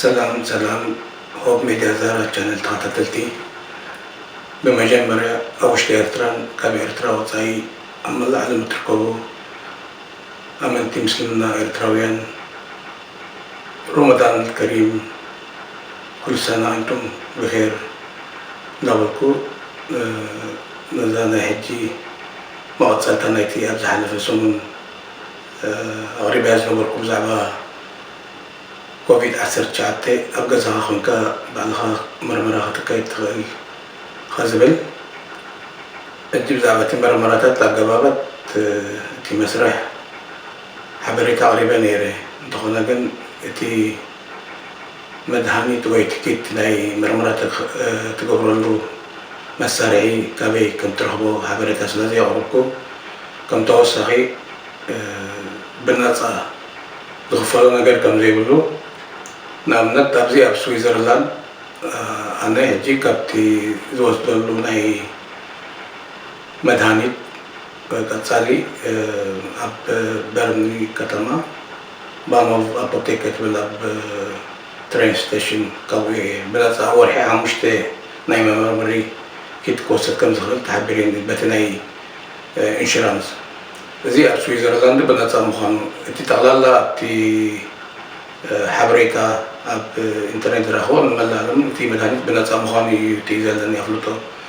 ሰላም ሰላም፣ ሆብ ሜድያ ዛራ ቻነል ተኸታተልቲ፣ ብመጀመርያ ኣብ ውሽጢ ኤርትራን ካብ ኤርትራ ወጻኢ ኣብ መላእ ዓለም እትርከቡ ኣመንቲ ምስልምና ኤርትራውያን፣ ሮመዳን ከሪም፣ ኩሉ ሰና ኣንቱም ብኼር እንዳበልኩ፣ ነዛ ናይ ሕጂ መቐጸልታ ናይቲ ኣብ ዝሓለፈ ሰሙን ኣቕሪበያ ዝነበርኩ ብዛዕባ ኮቪድ ዓሰርተ ትሽዓተ ኣብ ገዛኻ ኮንካ ባዕልኻ መርመራ ከተካይድ ትኽእል ኢኻ ዝብል። ሕጂ ብዛዕባ እቲ መርመራታት ኣገባባት እቲ መስርሕ ሓበሬታ ኣቕሪበ ነይረ። እንተኾነ ግን እቲ መድሃኒት ወይ እቲ ኪት ናይ መርመራ ትገብረሉ መሳርሒ ካበይ ከም ትረኽቦ ሓበሬታ ስለ ዘየቕረብኩ፣ ከም ተወሳኺ ብነጻ ዝኽፈሎ ነገር ከም ዘይብሉ፣ ንኣብነት ኣብዚ ኣብ ስዊዘርላንድ ኣነ ሕጂ ካብቲ ዝወስደሉ ናይ መድሃኒት ቀጻሊ ኣብ በርኒ ከተማ ባኖቭ ኣፖቴክ እትብል ኣብ ትሬን ስቴሽን ካብኡ እየ ብነጻ ወርሒ ሓሙሽተ ናይ መመርመሪ ኪት ክወስድ ከም ዝኽእል ተሓቢረ በቲ ናይ ኢንሹራንስ። እዚ ኣብ ስዊዘርላንድ ብነጻ ምዃኑ፣ እቲ ጠቕላላ ኣብቲ ሓበሬታ ኣብ ኢንተርኔት ዝረኽቦ ንመላእ ዓለም እቲ መድሃኒት ብነጻ ምዃኑ እዩ እቲ ዘለኒ ኣፍልጦ።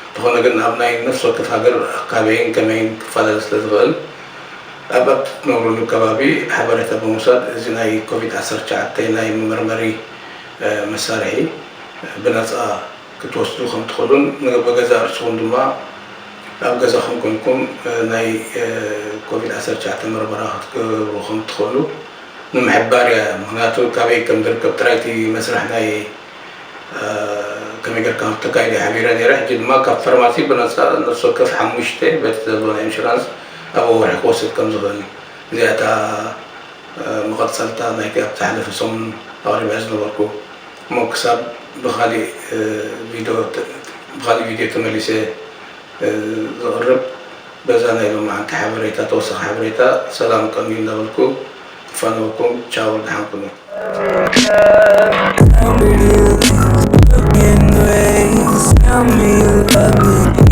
እንተኾነ ግን ኣብ ናይ ነፍሲ ወከፍ ሃገር ካበይን ከመይን ክፈላለ ስለ ዝኽእል፣ ኣብ ኣብ ትነብሩሉ ከባቢ ሓበሬታ ብምውሳድ እዚ ናይ ኮቪድ ዓሰርተ ትሽዓተ ናይ መመርመሪ መሳርሒ ብነጻ ክትወስዱ ከም ትኽእሉን፣ በገዛ ርእስኹም ድማ ኣብ ገዛኹም ኮንኩም ናይ ኮቪድ ዓሰርተ ትሽዓተ መርመራ ክትገብሩ ከም ትኽእሉ ንምሕባር እያ። ምኽንያቱ ካበይ ከም ዝርከብ ጥራይ እቲ መስርሕ ናይ ከመይ ጌርካ ከም እተካይድ እየ ሓቢረ ነይረ። ሕጂ ድማ ካብ ፋርማሲ ብነጻ ነፍሲ ወከፍ ሓሙሽተ በቲ ዘለዎ ናይ ኢንሹራንስ ኣብ ወርሒ ክወስድ ከም ዝኽእል እዚኣ እታ መቐጸልታ ናይቲ ኣብ ዝሓለፈ ሰሙን ኣቕሪበያ ዝነበርኩ እሞ ክሳብ ብኻሊእ ቪድዮ ብኻሊእ ቪድዮ ተመሊሰ ዝቕርብ በዛ ናይ ሎማዓንቲ ሓበሬታ ተወሳኺ ሓበሬታ ሰላም ቀንዩ እንዳበልኩ ክፋነወኩም ቻው ደሓን ኩኑ። Tell me you love me anyways. Tell me you love me.